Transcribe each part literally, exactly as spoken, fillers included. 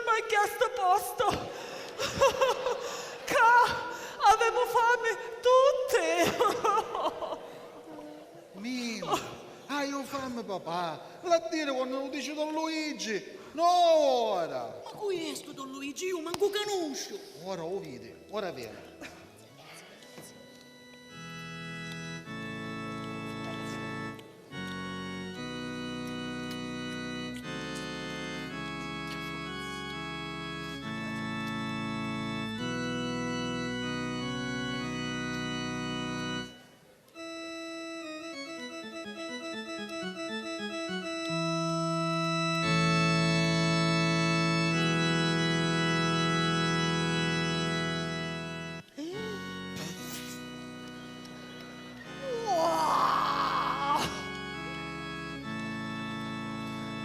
Sbagghiasti postu! Ccà avemu fami tutti! Mimu, haiu fami, papà! L'ha diri quannu lu dici don Luigi, no ora! Ma cu è stu don Luigi? Iu mancu canusciu! Ora u vidi, ora veni.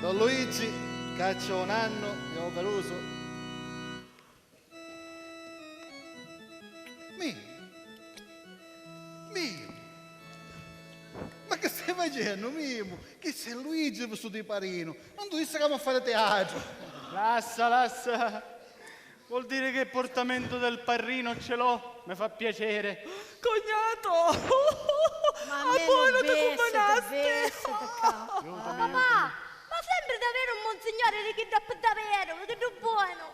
Don Luigi, caccia u nannu e u carusu. Mimu! Mimu! Ma chi stai facennu, Mimu? Chissu è Luigi vistutu di parrinu. Non tu dissi ca amu a fari teatru. Lassa, lassa. Vuol dire che il portamento del parrino ce l'ho? Mi fa piacere. Cognato! Ma a buono ti cumminasti! Papà, ma sempri d'avere un monsignore di chiddi appi daveru, chiddu buono!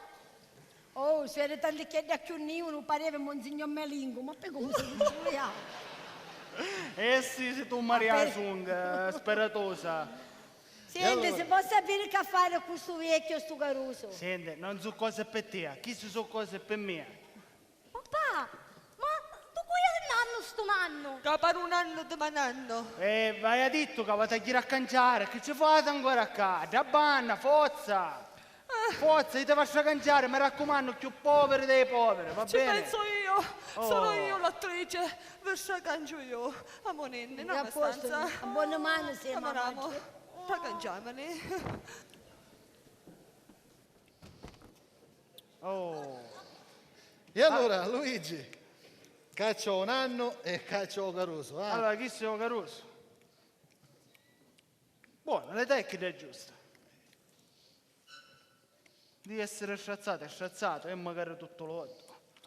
Oh, si era tanticchiedda cchiù niuru, pareva Monsignor Melingu, ma poi comu si dici? Eh sì, si tu Maria Sung, eh, speratosa. Senti, si po' sapiri ca fari cu stu vecchiu, stu carusu? Senti, non su cose per tia, chisti su cose per mia. Papà, ma tu cu è nannu stu nannu? Ca pari un annu di manannu. Eh, v'aia dittu ca v'ata jiri a canciari, chi ci fati ancora ccà? Dda banna, forza! Forza, iti va a stracanciari, mi raccumannu, cchiù poviri dei poviri, va bene? Ci pensu io, sono io l'attrice, vi stracanciu io. Amuninni, non mi stanza. A bona manu semu. Amuramu, stracanciamuni. Oh. E allura, Luigi, caccia u nannu e caccia u carusu, ah. Allora, chistu è u carusu. Buono, l'età è chidda giusta. Di essere strazzatu è strazzatu e magari tutto l'oddu.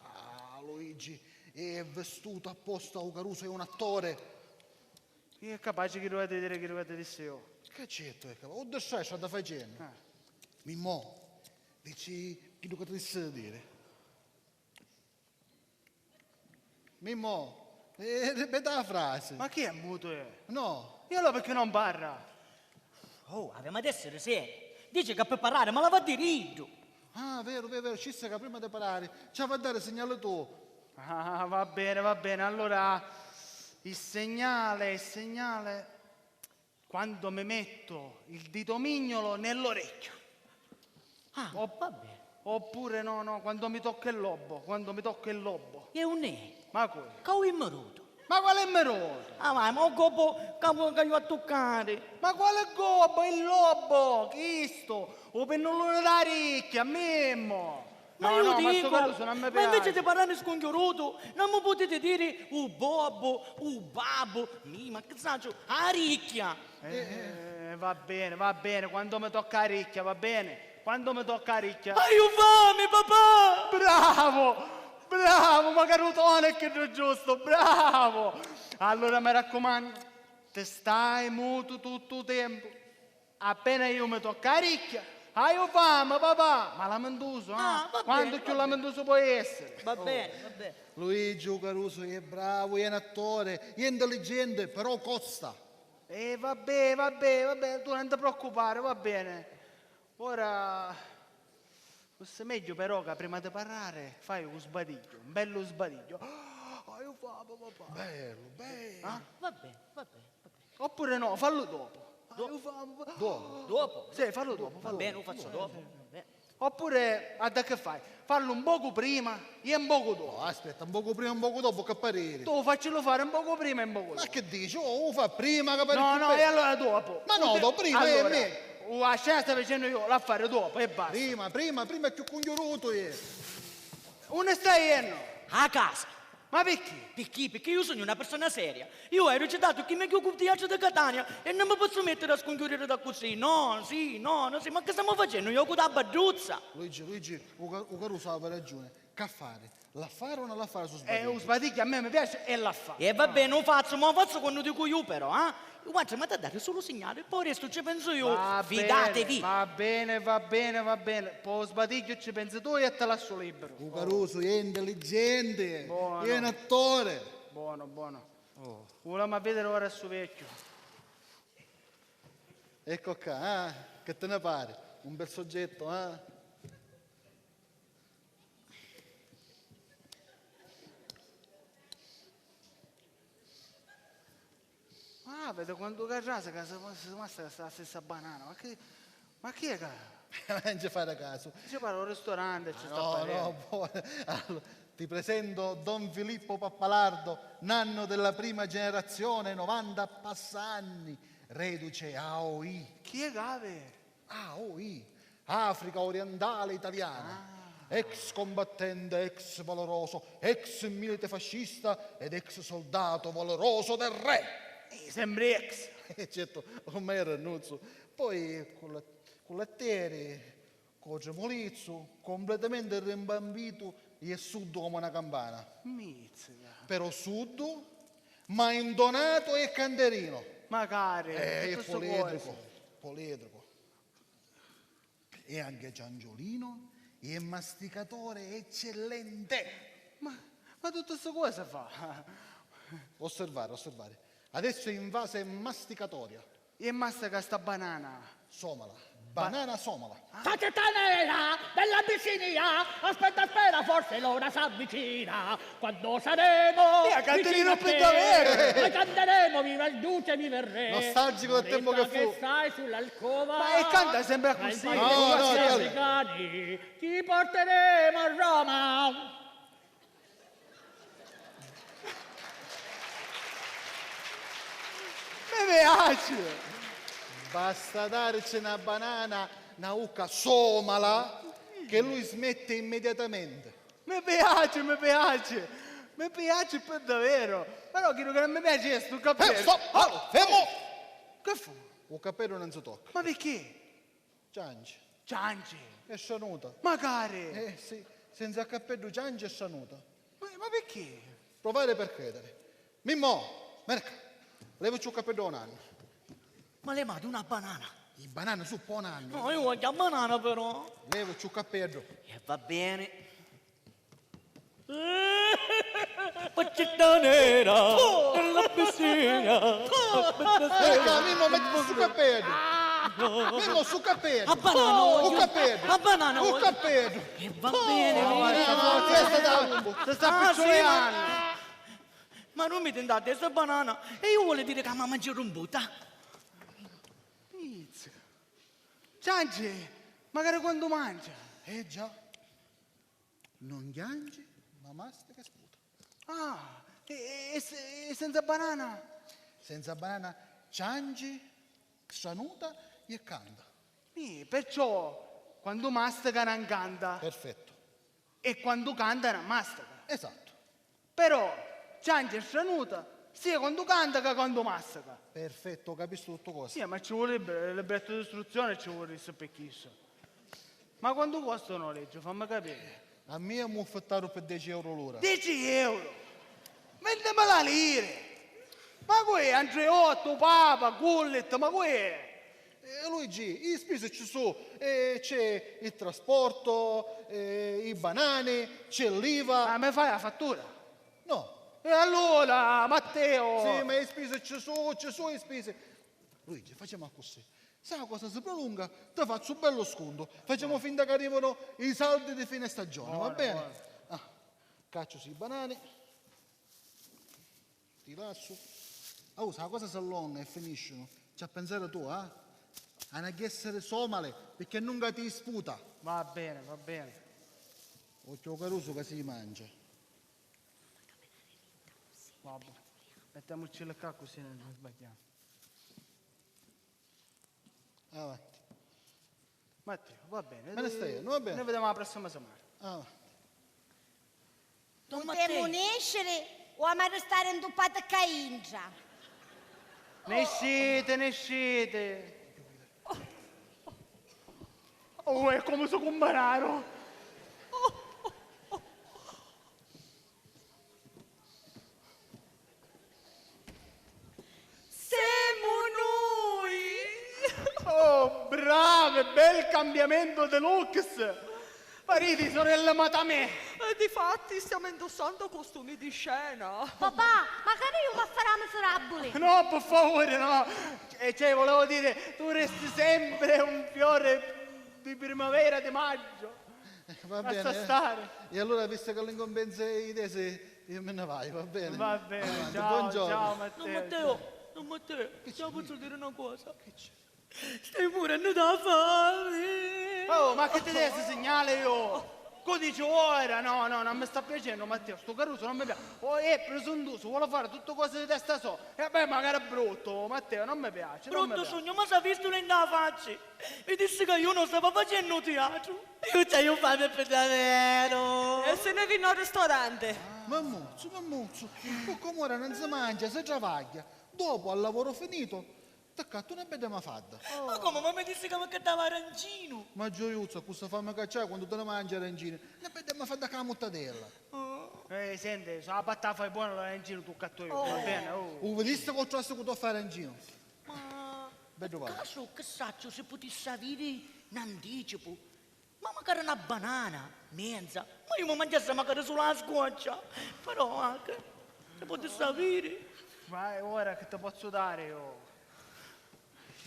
Ah, Luigi, è vestutu apposta, u carusu è un attore. È capace chi duvete dire chi duvete disse io. Che certo è capace, u distrai sta facennu. Ah. Mimmò, dici chiddu ca ti dissi di diri. Mimmò, eh, ripeta a frasi. Ma chi è mutu è? No. E allora perché non parra? Oh, avemu ad essiri seri. Dici ca pi parrari ma l'ava a diri iddu. Ah, veru, veru, veru, ci sta ca prima di parrari ci avi a dari signali tu. Ah, va bene, va bene. Allora, il segnale, il segnale. Quando mi metto il dito mignolo nell'orecchio. Ah, va bene. Oppure no, no, quando mi tocca il lobo, quando mi tocca il lobo. E unn'è? Ma come? Ca u immirutu. Ma quale immirutu? Ah, vai, ma u gobbo ca, ca iu a tuccari. Ma quale gobbo? Il lobo, chisto, u pinnuluni da ricchia, Mimmo. Ma no, iu no, ma sto dicu, carusu non mi piace. Ma invece di parrari scunchiurutu, non mi putiti diri u bobbu, u babbu, mi, ma chi sacciu, a ricchia? Eh, eh, va bene, va bene, quando mi tocca a ricchia, va bene? Quando mi tocca a ricchia? Haiu fami, papà! Bravo! Bravo, ma carutone è chiddu giustu, bravo! Allora mi raccumannu, ti stai mutu tuttu u tempu. Appena iu mi tocca a ricchia, haiu fami, papà! Ma lamentusu, ah? Ah, va bene, va bene. Quantu cchiù lamentusu poi essiri? Va bene, va bene. Luigi, u carusu, è bravu, è un attore, è intelligente, però costa. Eh, vabbè, vabbè, vabbè, tu non ti preoccupare, va bene. Ora, forse meglio però che prima di parlare fai un sbadiglio, un bello sbadiglio. Ah, io famo, papà. Bello, bello. Ah? Va bene, va bene, va bene. Oppure no, fallo dopo. Ah, io famo, papà. Dopo. Dopo? Sì, fallo dopo, fallo dopo. Va bene, lo faccio dopo. Va bene. Oppure, guarda che fai, fallu un pocu prima e un pocu dopo. No, aspetta, un pocu prima e un pocu dopo, che pariri? Tu faccillu fari un pocu prima e un pocu dopo. Ma che dici? Oh, u fa prima che pari più bellu. No, no, e allora dopo. Ma no, dopo, prima, eh, allora, me. U, a scena sta facennu io, l'ha fari dopo e basta. Prima, prima, prima è più cunghjurutu, eh. Unni stai jennu? A casa. Ma picchì? Picchì? Picchì iu sugnu na persona seria. Iu haiu recitatu chimiu cu Teatru di Catania e nun mi pozzu mettiri a scunchiuriri d'accussì. No, sì, no, no, sì. Ma chi stamu facennu? Jocu dâ badduzza? Luigi, Luigi, u ca-, u carusu havi ragiuni. C'ha fari? L'ha fari o non l'ha fari su sbadigghiu? Eh, u sbadigghiu a me mi piaci e l'ha fari. E va beni, u fazzu, ma u fazzu quannu dicu iu però, ah? Guarda, m'ha da dari sulu signali, poi u restu ci pensu iu. Va beni, fidatevi. Va beni, va beni, va beni. Po' u sbadigghiu ci pensi tu e ti lassu libbiru. U carusu è intelligenti, è un attore. Bonu, bonu. Oh. Vulemu a vidiri ora stu vecchiu. Ecco ccà, ah? Che ti ne pari? Un bel soggetto, ah? Ah, vedi quantu ca trasi ca si, si masta sta stessa banana. Ma chi, ma chi è ca? Non ci fare caso. Ci pare un ristorante, ci sta. No, no, buono. Allora, ti presento Don Filippo Pappalardo, nanno della prima generazione, novanta passa anni, reduce A O I. Chi è ca havi? A O I, Africa orientale italiana, ex combattente, ex valoroso, ex milite fascista ed ex soldato valoroso del re. Eh, sempri ex. Eh, certo, ormai è rannuzzu. Poi cu la-, cu latteri, cu tremulizzu, completamente rimbambitu e suddu come una campana. Mizzica. Però suddu, ma intonato e canterino. Macari, eh, è tutto sto poliedrico, coso. Poliedrico. E anche ciangiolino e masticatore eccellente. Ma, ma tutto sto cosa fa? Osservare, osservare. Adesso è in fase masticatoria. E mastica sta banana. Somala. Ba- Banana somala. Facetta nera dell'Abissinia, aspetta, spera, forse l'ora s'avvicina. Quando saremo vicino a te, noi canteremo Viva il Duce, viva il Re. Nostalgico del tempo che fu. Che stai sull'alcova. Ma e canta sempre così. No, no, africani, ti porteremo a Roma. Mi piaci! Basta darci na banana, na ucca somala, che lui smette immediatamente. Mi piaci, mi piaci, mi piaci pi davveru. Però chiddu ca non mi piaci è stu cappeddu. Eh, stop! Oh, fermo! Che fu? U cappeddu non si tocca. Ma picchì? Ciangi. Ciangi? È stranuta. Macari! Eh, sì, senza cappeddu ciangi è stranuta. Ma, ma picchì? Provare per credere. Mimmo, merca, levaci u cappeddu a u nannu. Ma levati una banana. I banani su po' nannu. No, io voglio la banana però. Levaci u cappeddu. E va bene. Faccetta nera della piscina. Aspetta, Mimmo, metti su cappeddu. Mimmo, su cappeddu. A banana voglio. U cappeddu. A banana voglio. U cappeddu. E va bene, Mimmo. Ti sta picciuliannu. Ma non mi tentate sta banana e io vuole dire che la mamma ci è romputa. Pizzica. Ciangi, magari quando mangia. Eh già. Non chiangi, ma mastica e sputa. Ah, e, e se-, e senza banana? Senza banana ciangi, stranuta e canta. Mì, perciò quando mastica non canta. Perfetto. E quando canta non mastica. Esatto. Però ciangi e stranuta sia quando canta ca quando mastica. Perfetto, capistu tuttu cosa. Sì, ma ci vurebbe il libretto d'istruzione, ci vorrisse per chisto. Ma quantu costa u noleggio? Fammi capiri. A mia m'uffittaru pi deci euro l'ura. Deci euro? Vintimila lire! Ma cu è? Andreotto, Papa, Gullit, ma cu è? Eh, Luigi, i spisi ci su, eh, c'è il trasporto, eh, i banani, c'è l'IVA. Ma mi fai la fattura? No. E allora, Matteo? Sì, ma i spisi ci su, ci su i spisi. Luigi, facciamo così. Se la cosa si prolunga, ti fazzu un bellu scontu. Facciamo finta che arrivano i saldi di fine stagione, va bene? Ah, cacciu sui banani. Ti lassu. Oh, se la cosa si allonga e finiscinu, ci ha pensare tu, eh? Hanno a essere somale, perché non ti sputa. Va bene, va bene. Occhio caruso che si mangia. Vabbè, mettiamoci le cacche così non sbagliamo. Avanti. Matteo, va bene. Me ne stai, va bene. Noi vediamo la prossima settimana. Avanti. Putemu nesciri o amu a ristari ntuppati ccà intra? Nesciti, nesciti. Oh, e comu si cumbinaru! Semu nui! Oh, bravi, bel cambiamento di looks! Pariti sorella Matamè! E difatti stiamo indossando costumi di scena! Papà, macari iu m'affarami firabuli! No, pi favuri, no! E cioè, volevo dire, tu resti sempre un fiore di primavera, di maggio! Eh, va bene. Lascia stare. E allora, visto che l'incombenza è di te, se io me ne vado, va bene? Va bene, avanti, ciao, buongiorno. Ciao, Matteo. No, Matteo, no, Matteo, ti posso dire una cosa? Che c'è? Stai murennu da fame. Oh, ma che ti dai sti segnali, io? Codice ora? No, no, non mi sta piacendo, Matteo, sto caruso non mi piace. Oh, è presuntuoso, vuole fare tutte cose di testa sua. E beh, magari è brutto, Matteo, non mi piace, non mi piace. Brutto sugnu, ma s'ha vistu nta la facci. Mi dissi ca iu non stava facennu teatru. Iu c'haiu fami pi daveru. E si ne vinni al ristorante. Mammuzzu, mammuzzu, cu com'ora non si mangia, si travaglia. Dopo, al lavoro finito, t'accattu una bedda mafadda. Ma comu? Ma mi dissi ca mi accattava arancinu. Ma gioiuzza, cu sta fami ca c'hai, quantu ti ne mangi arancini? Una bedda mafadda ca la muttadella. Eh, senti, so a batta fai buona l'arancinu, tu accattu iu, va bene? Oh. U vidisti cu trassu cu tu fai arancinu? Ma beddu pai. Casu, chi sacciu si putissi aviri n'anticipu? Ma macari na banana, menza, ma iu mi mangiassi macari sulu a scuoccia, però anche, si putissi aviri. Ma ora che ti pozzu dari io?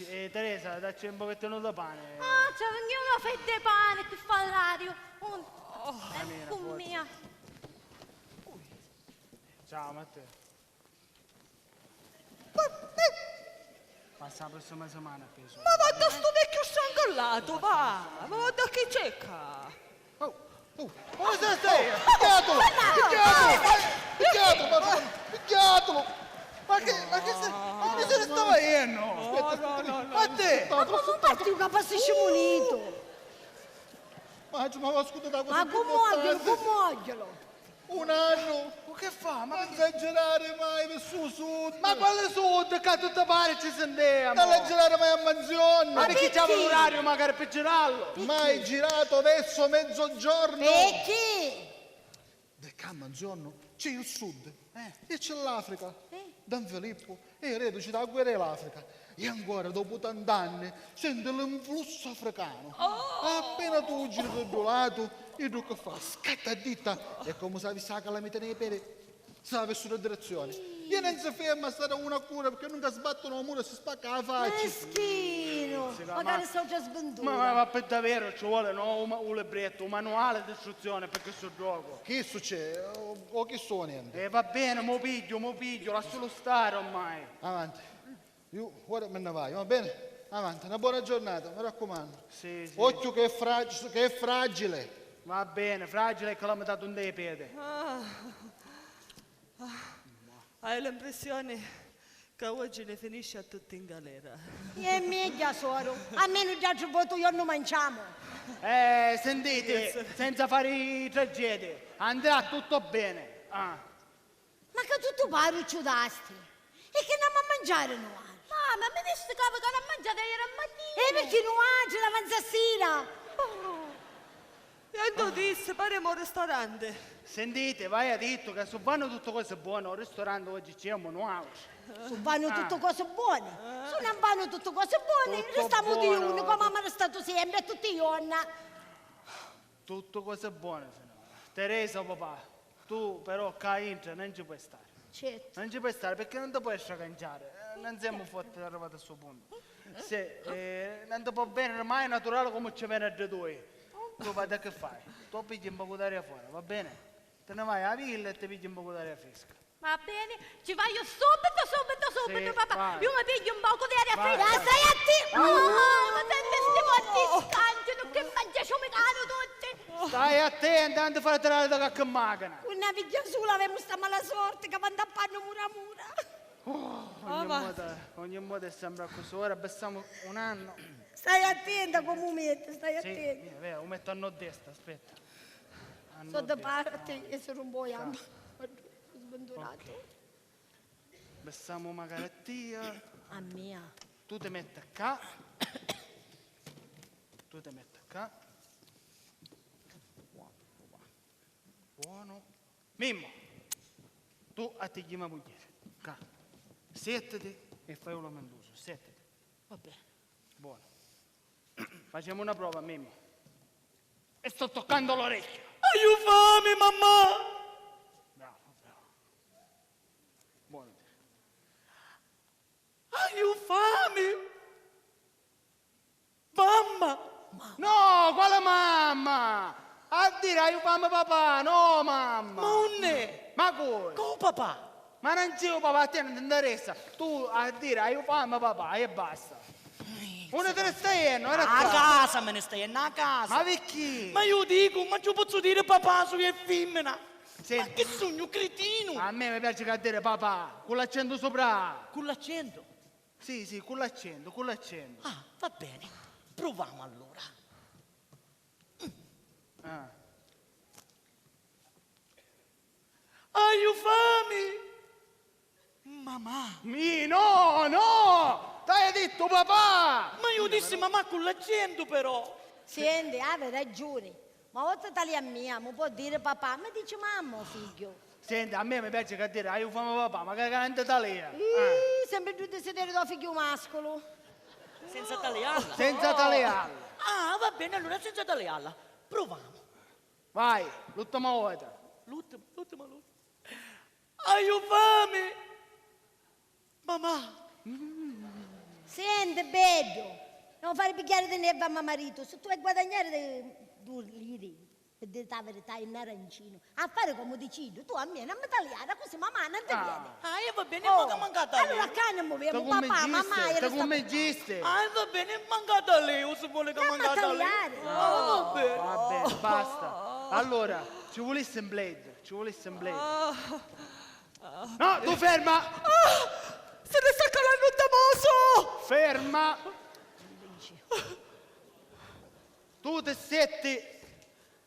Eh, Teresa, dacci un pochettino di pane. Ah, ci vegnu una fetta di pane, chi fa l'ariu. Un... Oh, ecco mia. Ciao, Matteo. Passa la prossima settimana a peso. Ma guarda stu vecchio strangallatu, va! Ma guarda chi c'è ccà! Oh, oh, oh, stai, stai! Pigghiatulu! Pigghiatulu! Pigghiatulu, ma, pigghiatulu! Ma che, ma che se, ma che se ne sta vaiennu? Aspetta, aspetta, no, no, no, ma te! Ma comu parti ca passi scimunitu? Ma, ma ascolta, ma comu voglio, comu voglio? Un annu! Ma che fa? Ma non sa girari mai pi stu sud! Ma quali sud? Ca tutti pari ci sentemu! Non la girare mai a mansione! Ma perché c'è l'orario magari per girarlo? Mai girato verso mezzogiorno! Perché? De ccà a mansione c'è il sud e c'è l'Africa. Don Filippo è reduce da guerra dell'Africa e ancora dopo tant'anni sente l'influsso africano. Appena tu giri da due lati, iddu che fa? Scatta a ditta e come s'avesse la calamita nei piedi, sa verso la direzione. E non si ferma a stare una cura perché non sbattono un muro e si spacca la faccia. Meschino, magari sto già svenduto. Ma, ma, ma per davvero ci vuole, no, un, un libretto, un manuale di istruzione per questo gioco. Chi succede? O, o chi suoni? E va bene, mo piggio, mo piggio, lascialo stare ormai. Avanti. Io ora me ne vaio, va bene? Avanti, una buona giornata, mi raccomando. Sì, sì. Occhio che è frag-, che è fragile. Va bene, fragile e calamitato un dei piedi. Ah. Ah. Hai l'impressione che oggi ne finisce a tutti in galera. E megghiu, soru, almenu già ci voti un giorno manciamo. Eh, sentite, senza fare i tragedie, andrà tutto bene. Ah. Ma ca tuttu paru ciudasti? E chi n'amu a mangiari nuatri? Mamma, mi disti ca vi cala a mangiari ieri a matina! E perché nuatri l'avanzasira? Oh. E ddu dissi, paremu un ristorante. Sentite, v'aia dittu ca su vannu tutti cosi buoni, un ristorante oggi ci emu nuatri. Su vannu tutti cosi buoni? Su non vannu tutti cosi buoni, ristamu diuni, comu amu ristatu sempri e tutti i jorna. Tuttu cosi buoni, signora. Teresa, papà, tu però ccà intra non ci puoi stare. Certo. Non ci puoi stare perché non ti puoi stracanciare. Eh, non siamo forti arrivati a sto punto. Se, eh, non ti può venire mai naturale come ci viene a dui. Tu vada che fai? Tu pigli un poco d'aria fuori, va bene? Te ne vai a villa e ti pigli un poco d'aria fresca. Va bene, ci vaiu subito, subito, subito, papà. Iu mi pigghiu un pocu di aria fresca. Stai atti-, oh, ma senti sti cotti scancianu, che mangiasciumi canu tutti. Stai attenta, non ti fai tirare da qualche macchina. Cu na figghia sula avemu sta mala sorti ca va ntappannu mura mura. Oh, ogni modo, ogni modo è sempre così. Ora bessamo un anno. Stai attenta comu metti, stai attenta. Sì, via, via, lo metto a nord-est, aspetta. So di parti e si rumpu a jamba. Sbinturatu. Ok. Lassamu magari a tia. A mia. Tu ti metti ccà. Tu ti metti ccà. Buono. Mimmo, tu attigghiami a mugghieri. Ccà. Siettiti e fai u lamentusu. Siettiti. Va bene. Buono. Facemu una prova, Mimmo. E sto toccando l'orecchio. Haiu fami, mammà! Bravo, bravo. Buono. Haiu fami! Mamma! No, quale mamma? A diri haiu fami papà, no mamma. Ma unn'è? Ma cui? Cu papà? Ma non c'è u papà, a te non ti interessa. Tu a diri haiu fami papà e basta. Unni ti ne stai jennu? A casa mi ne sto jennu, a casa. Ma picchì? Ma io dico, ma ci pozzo dire papà, su è femmina? Senti. Ma che sogno cretino? A me mi piace che a dire papà, con l'accento sopra. Con l'accento? Sì, sì, cu l'accentu, cu l'accentu. Ah, va bene, pruvamu allura. Ah. Haiu fami! Mamà! Mi, no, no! T'haiu dittu papà! Ma io dissi mamà cu l'accentu però! Sienti, havi ragiuni. Ma oltri tali a mia, mi pò diri papà, mi dici mamma o figghiu. Senti, a mia mi piaci ca diri haiu fami papà, ma ca canta talia. Ih, sempri ddu disiderio dô figghiu masculu. Senza talialla? Senza talialla. Ah, va bene, allora senza talialla. Provamu. Vai, l'ultima vota. L'ultima, l'ultima, l'ultima. Haiu fami! Mamà! Senti, beddu, non fari pigghiari di nervi a me maritu, si tu hai guadagnari di dui liri, pi diri a verità, in arancino, a fari comu dici iddu, tu a mia non mi taliari, accussì mamà non ti vieni. Ah, e va bene, ma ca mancata lei? Allora ccà ne movemu, papà, mamà, era sta... Ah, e va bene, mancata lei, o se vuole ca mancata lei. Ah, va bene. Va bene, basta. Allora, ci vulissi un blade, ci vulissi un blade. No, tu ferma! Ah! Si ne sta calannu un tamosu! Ferma! Tu ti setti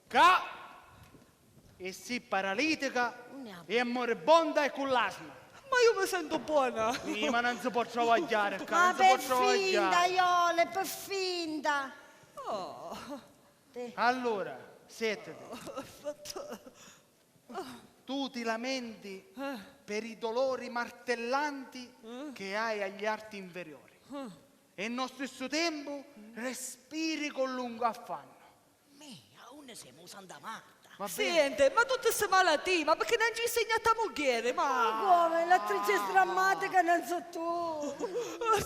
ccà e si paralitica e moribonda e cu l'asma. Ma io mi sento buona! Sì, ma non si può travagliare ccà, non si può travagliare. Ma per finta, Iole, per finta! Oh. Allora, settiti. Tu ti lamenti per i dolori martellanti che hai agli arti inferiori e, nel stesso tempo, respiri con lungo affanno. Mi, a unni semu, Santa Marta? Va bene. Siente, ma tutti sti malatii, ma perché non ci insegnate a mugghieri, ma... Ma come, l'attrice drammatica non so tu? Sì,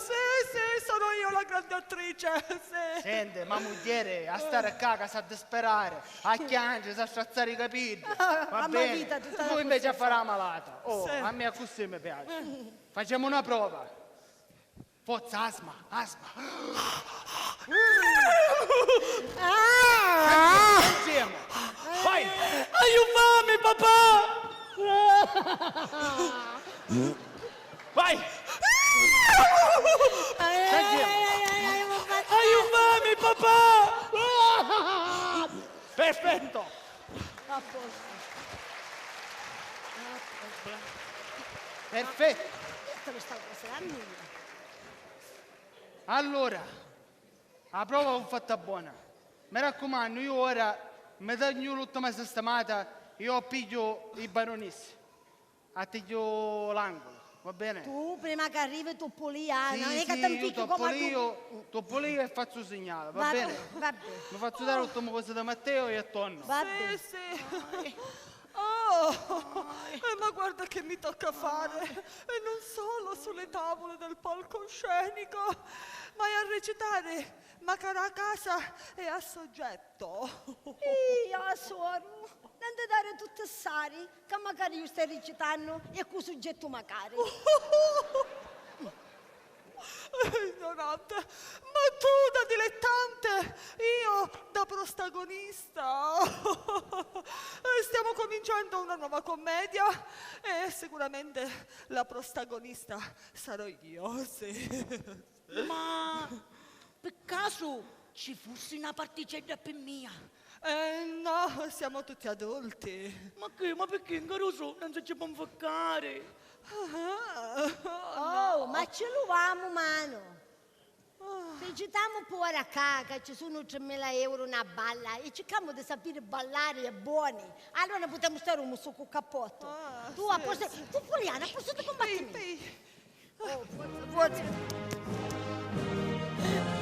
sì, sono io la grande attrice, sì. Senti, ma mugghieri, a stare ccà ca s'ha disperare, a chiangere, s'ha strazzare i capiddi. Ah, va bene. Voi invece a fare la malata. Oh, a me accussì mi piace. Facciamo una prova. Forza, asma, asma. Ah! Insieme. Vai. Haiu fami, papà! Vai! Senti, haiu fami, papà! Perfetto! A posto. Perfetto! Allora, a prova l'ho fatta bona. Mi raccumannu, io ora mi tagnu l'ultima sistemata, io pigghiu i baronissi. A ti chiu l'angulu, va bene? Tu prima ca arrivi tu pulì, ah, non è ca ti nfichi comu a... Sì, sì, io tu pulìu, tu pulìu e fazzu u signali, va bene? Va bene. Mi fazzu dare l'ultima cosa da Matteo e tornu. Va bene. Sì, sì. Oh, eh, ma guarda che mi tocca fare. E non solo sulle tavole del palcoscenico, ma è a recitare Macarà a casa e a soggetto. Io, suoru, non ti dari tutti ssari, ca macari iu stai ricitannu e cu suggettu macari. Ignorante, ma tu da dilettante, io da protagonista. Stiamo cominciando una nuova commedia e sicuramente la protagonista sarò io, sì. Ma pi casu Ci fussi na particedda pi mia. Eh, no, siamo tutti adulti. Ma chi? Ma picchì? Ncarusu non si ci può nficcari. Ah, oh, no. Ma ci luvamu manu. Ah. Ficitamu puru ora ccà ca ci sunnu trimila euro na balla e circamu di sapiri ballari e boni. Allura putemu stari un mussu cu cappottu. Ah, tu sì, apposta, sì. Tu Fuliana, apposta tu combattimi. Ehi, ehi. Oh, forza, forza.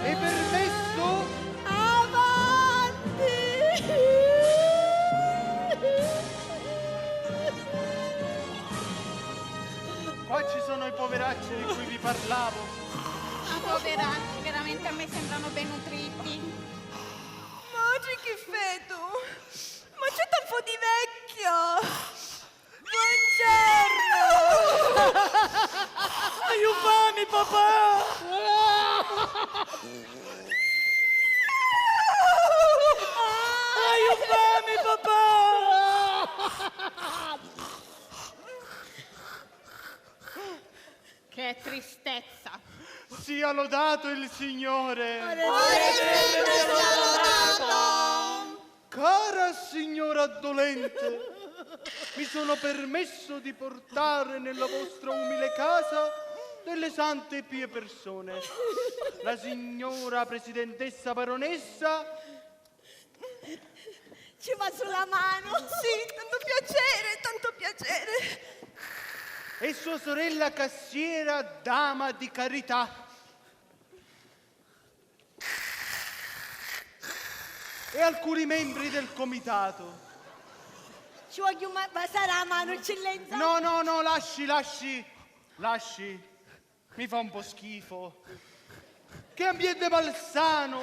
È permesso? Avanti! Qua ci sono i poveracci di cui vi parlavo. I poveracci, veramente a me sembrano ben nutriti. Matri, chi fetu? Ma c'è tanfo di vecchia! Buongiorno! Aiutami, papà! Aiutami, papà! Che tristezza! Sia lodato il Signore! Ora sia lodato! Cara signora dolente, mi sono permesso di portare nella vostra umile casa delle sante e pie persone. La signora presidentessa baronessa. Ci va su la mano. Sì, tanto piacere, tanto piacere. E sua sorella cassiera, dama di carità. E alcuni membri del comitato. Ci voglio ma-, vasare la mano, eccellenza. No, no, no, lasci, lasci, lasci. Mi fa un po' schifo. Che ambiente malsano,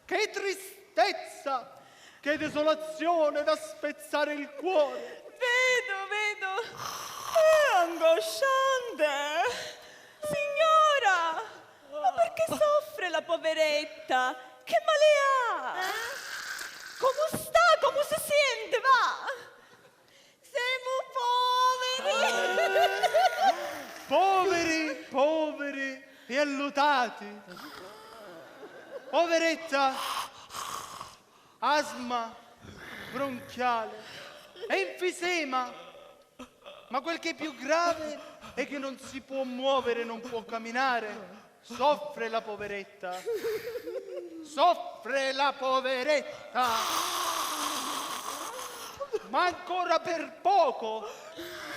che tristezza, che desolazione da spezzare il cuore. Vedo, vedo. È angosciante. Signora, ma perché soffre la poveretta? Che male ha? Eh? Come sta? Come si sente? Va! Semu poveri! Poveri, poveri e allutati. Poveretta, asma bronchiale, enfisema. Ma quel che è più grave è che non si può muovere, non può camminare. Soffre la poveretta. Soffre la poveretta. Ma ancora per poco.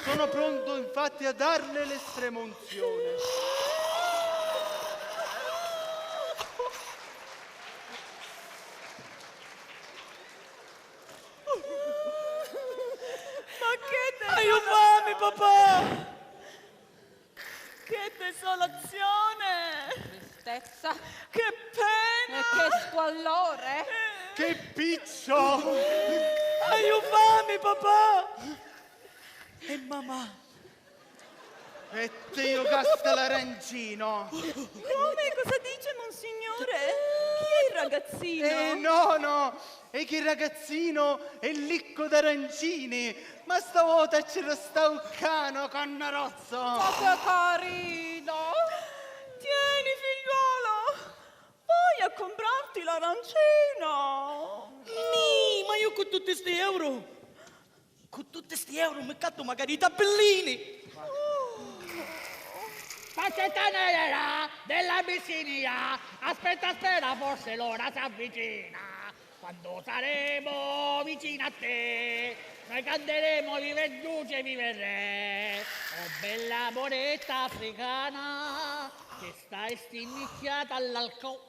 Sono pronto infatti a darle l'estrema unzione. Ma che te... Aiutami, papà! Che desolazione! Tristezza. Che pena! E che squallore! Che pizzo! Aiutami, papà! E mamma! E ti jucasti l'arancino! Come? Cosa dice, monsignore? Chi è il ragazzino? Eh, no, no! E chi ragazzino è licco d'arancini, ma stavota ci resta un cano, cannarozzo! Ma che carino! Tieni, figliuolo, vai a comprarti l'arancino! Ni, ma io con tutti sti euro, con tutti sti euro mi catto magari i tabellini! Pace tenera dell'Abisinia, aspetta, spera, forse l'ora s'avvicina. Quando saremo vicino a te, noi canteremo viva il duce, viva il re. Oh bella poveretta africana, che stai stinnicchiata all'alcol.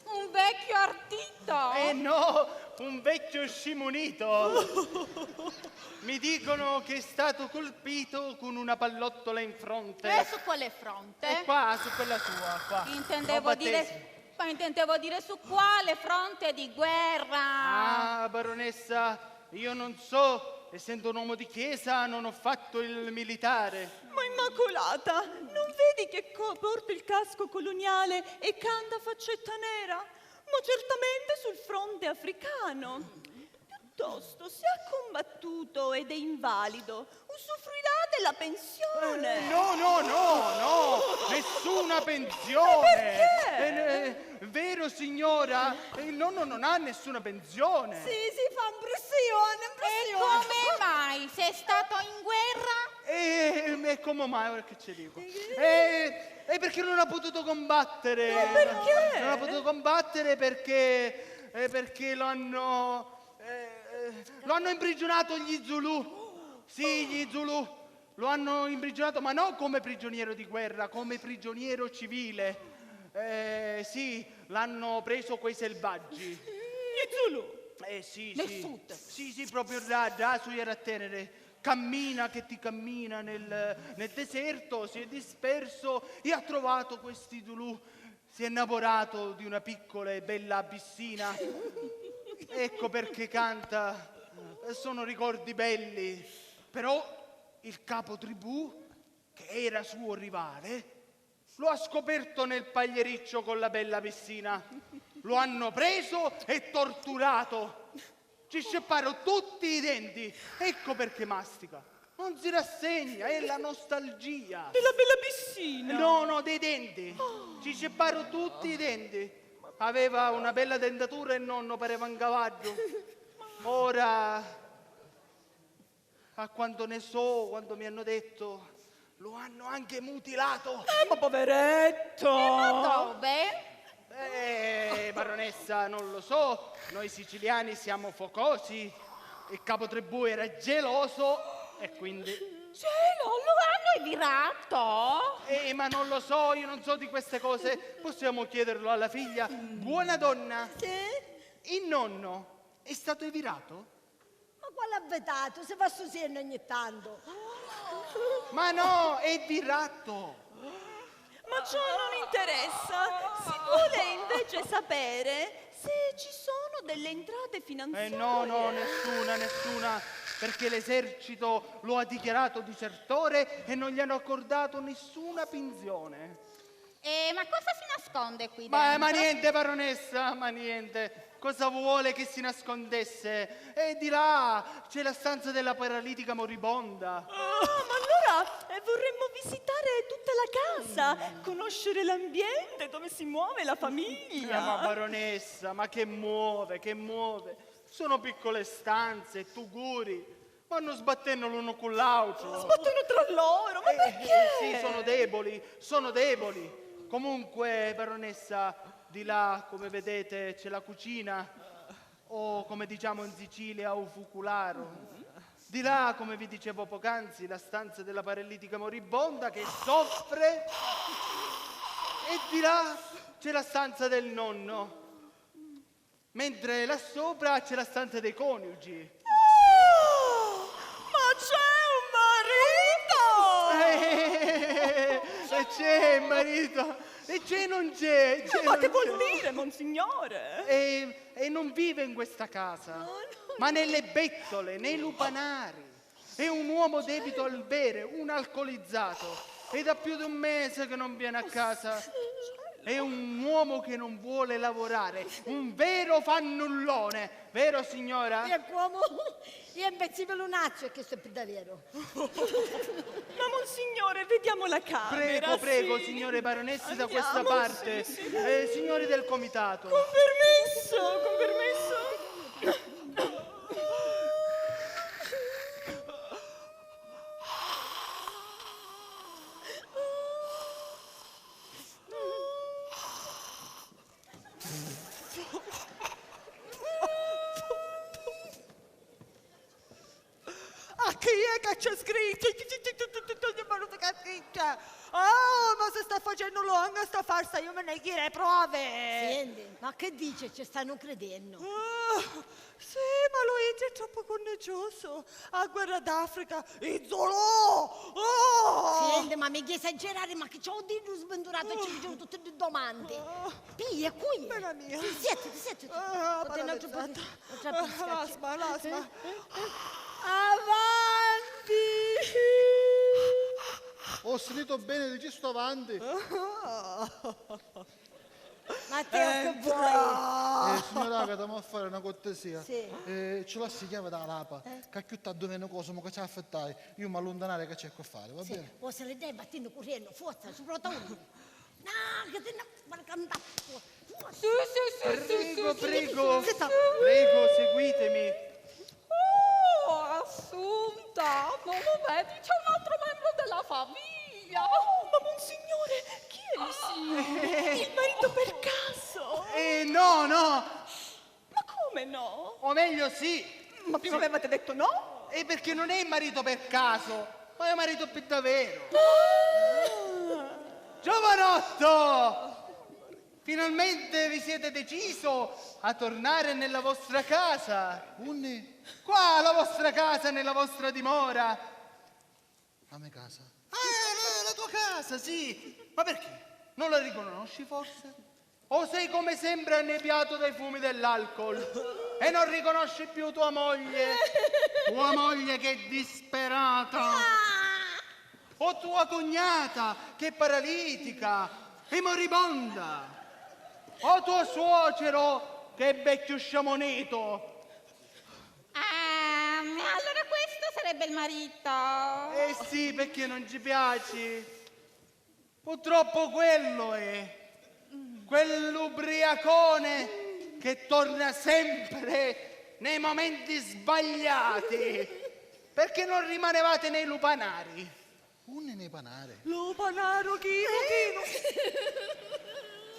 Un vecchio artito? Eh no, un vecchio scimunito. Mi dicono che è stato colpito con una pallottola in fronte. E su quale fronte? E qua, su quella sua, qua. Intendevo dire, ma intendevo dire su quale fronte di guerra? Ah, baronessa, io non so, essendo un uomo di chiesa, non ho fatto il militare. Ma Immacolata, non vedi che co-, porta il casco coloniale e canta faccetta nera? Ma certamente sul fronte africano. Piuttosto, se ha combattuto ed è invalido, usufruirà della pensione. Eh, no, no, no, no, nessuna pensione. E perché? Eh, eh, vero, signora? Eh, il nonno non ha nessuna pensione. Sì, sì, fa impressione, impressione. E come mai? Sei stato in guerra? E, e come mai? Ora che ci dico? Eh, è perché non ha potuto combattere. Ma perché? Non ha potuto combattere perché, eh, perché lo hanno, eh, eh, lo hanno imprigionato gli Zulu. Sì, gli Zulu. Lo hanno imprigionato, ma non come prigioniero di guerra, come prigioniero civile. Eh, sì, l'hanno preso quei selvaggi. Gli Zulu? Eh, sì, sì. Nel sud. Sì, sì, proprio là, là su era a tenere. Cammina che ti cammina nel, nel deserto, si è disperso e ha trovato questi Zulu. Si è innamorato di una piccola e bella abissina. Ecco perché canta. Sono ricordi belli. Però il capo tribù, che era suo rivale, lo ha scoperto nel pagliericcio con la bella abissina. Lo hanno preso e torturato. Ci scipparono tutti i denti. Ecco perché mastica. Non si rassegna, è la nostalgia. Della bella abissina. No, no, dei denti. Ci scipparono tutti i denti. Aveva una bella dentatura e nonno pareva un cavaggio. Ora, a quanto ne so, quanto mi hanno detto, lo hanno anche mutilato. Eh, ma poveretto! E ma dove? Eh, baronessa, non lo so, noi siciliani siamo focosi, il capo tribù era geloso e quindi... Gelo, lo hanno evirato? Eh, ma non lo so, io non so di queste cose, possiamo chiederlo alla figlia. Buona donna, sì? Il nonno è stato evirato? Ma quale avvetato? Si fa stu sennu ogni tantu. Ma no, è virato! Ma ciò non interessa. Si vuole invece sapere se ci sono delle entrate finanziarie. Eh no, no, nessuna, nessuna, perché l'esercito lo ha dichiarato disertore e non gli hanno accordato nessuna pensione. Eh, ma cosa si nasconde qui dentro? Ma, ma niente, baronessa, ma niente. Cosa vuole che si nascondesse? E di là c'è la stanza della paralitica moribonda. Ah, ma allora, eh, vorremmo visitare tutta la casa, conoscere l'ambiente, dove si muove la famiglia. Eh, ma baronessa, ma che muove, che muove? Sono piccole stanze, tu curi. Vanno sbattennu l'unu cu l'àutru. Sbattono tra loro, ma eh, perché? Eh, sì, sono deboli, sono deboli. Comunque, baronessa, di là, come vedete, c'è la cucina, o come diciamo in Sicilia, u fucularo. Di là, come vi dicevo poc'anzi, la stanza della paralitica moribonda che soffre. E di là c'è la stanza del nonno. Mentre là sopra c'è la stanza dei coniugi. Ah! Ma c'è un marito! Eh, e c'è il marito! E c'è non c'è! C'è ma che vuol dire, monsignore? E, e non vive in questa casa, ma nelle bettole, nei lupanari. È un uomo dedito al bere, un alcolizzato. È da più di un mese che non viene a casa. È un uomo che non vuole lavorare, un vero fannullone. Vero, signora? E cuomu? Io invece ve lu nazzu e chistu è pi daveru. Ma monsignore, vediamo la camera. Prego, prego, sì. Signore baronesse, da questa parte. Andiamo, sì, sì. Eh, signori del comitato. Con permesso, con permesso. A chi è ca c'è scrittu? Oh, ma si sta facennu longa sta farsa, io mi ne ghirei prove. Senti, ma che dice? Ci stanno credendo. Ah, sì, ma Luigi è troppo connicioso. A guerra d'Africa, i Zulu! Oh! Senti, ma mi esagerare, ma chi c'ho u diddu sbinturato e ci dicono tutti ddi domande. Piglia, cui è? Bella mia. Sì, siétiti, siétiti. Ah, ma l'asma, l'asma. Avanti! Ho sentito bene, dici sto avanti. Matteo, che vuoi? Eh, signora Agata, m'ha fari na cortesia. Sì. Eh, ci lassi a chiavi dâ lapa, ca cchiù tardi veni Cosimo ca ci affittai. Iu m'alluntanari ca c'è cu fari, va beni? Sì, o si li dai vattinni curriennu, forza, ci prota unu. No, che ti ne... Sì, sì, sì, sì, sì, sì, sì, sì, sì. Prego, prego, seguitemi. Oh, Assunta, non lo vedi? C'è un altro membro della famiglia. Oh, ma monsignore, chi è il signore? Il marito per caso? Eh, no, no. Ma come no? O meglio, sì. Ma prima avevate detto no? E perché non è marito per caso, ma è marito per davvero. Ah. Giovanotto! Finalmente vi siete deciso a tornare nella vostra casa. Unni? Qua, la vostra casa, nella vostra dimora. La me casa? Ah, la, la tua casa, sì. Ma perché? Non la riconosci forse? O sei come sempre annebiato dai fumi dell'alcol e non riconosci più tua moglie? Tua moglie che è disperata. O tua cognata che è paralitica e moribonda. O tuo suocero che è vecchio sciamonito. Ah, e allora questo sarebbe il marito? Eh sì, perché non ci piaci. Purtroppo quello è, quell'ubriacone che torna sempre nei momenti sbagliati, perché non rimanevate nei lupanari. Unni nei panari? Lu panaru chinu, chinu.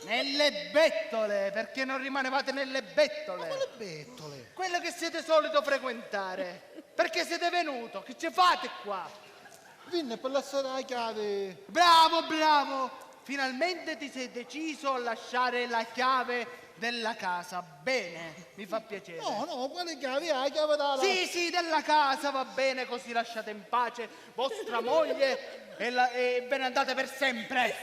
Nelle bettole, perché non rimanevate nelle bettole? Ma quali bettole? Quelle che siete solito frequentare. Perché siete venuto? Che ci fate qua? Vinni per lassari la chiavi. Bravo, bravo! Finalmente ti sei deciso a lasciare la chiave della casa. Bene, mi fa piacere. No, no, quale chiavi? La chiave della... Sì, sì, della casa, va bene, così lasciate in pace vostra moglie e, la- e ve ne andate per sempre.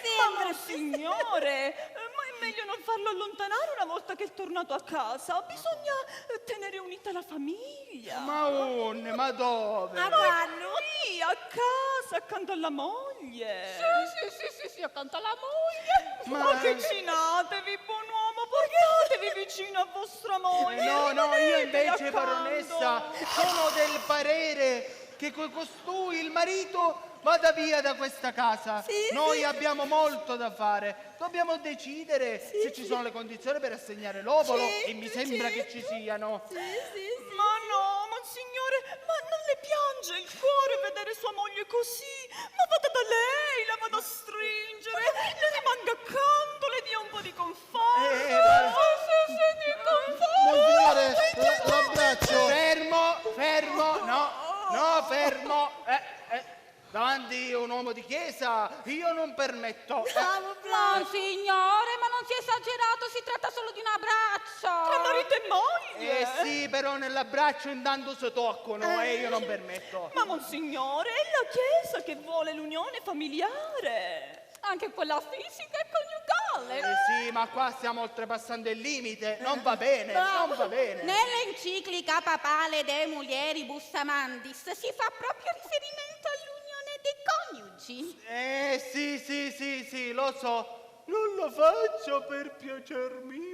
Ma signore, ma è meglio non farlo allontanare una volta che è tornato a casa. Bisogna, eh, tenere unita la famiglia. Ma unni? Ma dove? A quannu? Qui, a casa, accanto alla moglie. Sì, sì, sì, sì, sì, accanto alla moglie. Ma avvicinatevi, buon uomo, portatevi vicino a vostra moglie. Eh, no, no, io invece, baronessa, sono del parere che co- costui, il marito, vada via da questa casa. Sì, noi abbiamo molto da fare. Dobbiamo decidere se ci sono le condizioni per assegnare l'obolo, e mi sembra che ci siano. Sì, sì, sì. Ma no, monsignore, ma non le piange il cuore vedere sua moglie così? Ma vada da lei, la vada a stringere, le rimanga accanto, le dia un po' di conforto. Eh, eh, ma... Sì, sì, sì, di conforto. Monsignore, la- l'abbraccio. Fermo, fermo, no, no, fermo. Eh, eh. Davanti a un uomo di chiesa io non permetto. Monsignore, ma non sia esagerato, si tratta solo di un abbraccio. Tra marito e moglie. Eh sì, però nell'abbraccio intanto si toccano e io non permetto. Ma monsignore, è la chiesa che vuole l'unione familiare. Anche quella fisica e coniugale. Eh sì, ma qua stiamo oltrepassando il limite, non va bene, non va bene. Nell'enciclica papale De Mulieribus Amandis si fa proprio riferimento all'unione dei coniugi. Eh, sì, sì, sì, sì, lo so. Non lo faccio per piacer mio.